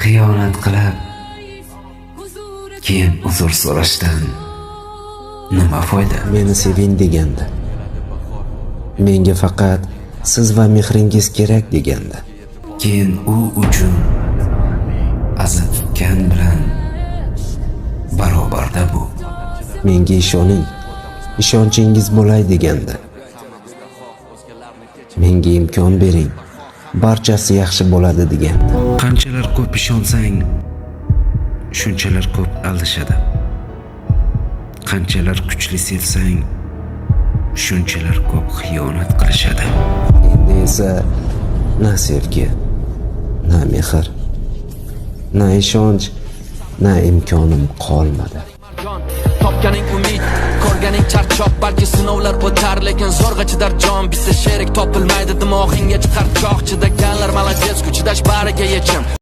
Xiyonat qilib, keyin uzr so'rashdan nima foyda? Meni seving degandi. Menga faqat siz va mehringiz kerak degandi. Keyin u uchun aza tutgan bilan barobarda bu. Menga ishoning, ishonchingiz bo'lay degandi. Menga imkon bering, barchasi yaxshi bo'ladi degandi. Qanchalar ko'p ishonsang, shunchalar ko'p aldashadi. Qanchalar kuchli sevsang, shunchalar ko'p xiyonat qilishadi. Endi esa na sevgi, na mehr, na ishonch, na imkonim qolmadi. Topganing umid, ko'rganing charchoq. Balki sinovlar o'tar, lekin zo'rg'a chidar jon. Bitta sherik topilmaydi, dimog'ingga chiqar cho'g'. Chidaganlar молодец, chidash bariga yechim.